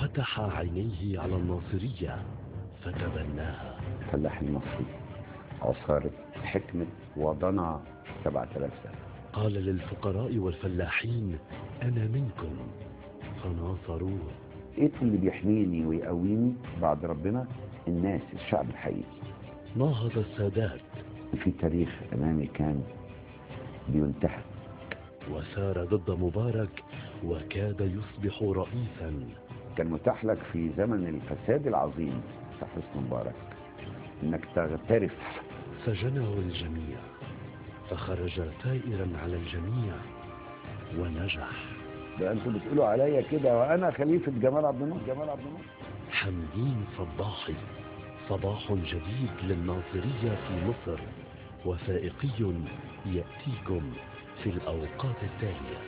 فتح عينيه على الناصرية فتبناها. الفلاح المصري عصارة حكمة وضنع 7000 سنة. قال للفقراء والفلاحين أنا منكم، فناصروه. إيه اللي بيحميني ويقويني بعد ربنا؟ الناس، الشعب الحقيقي. نهض السادات. في تاريخ أمامي كان بينتهك. وسار ضد مبارك وكاد يصبح رئيسا. كان متاح لك في زمن الفساد العظيم بتاع حسني مبارك انك تغترف. سجنه الجميع فخرج ثائرا على الجميع ونجح. ده انتوا بتقولوا عليا كده وانا خليفة جمال عبد الناصر. جمال عبد الناصر. حمدين صباحي، صباح جديد للناصرية في مصر، وثائقي يأتيكم في الأوقات التالية.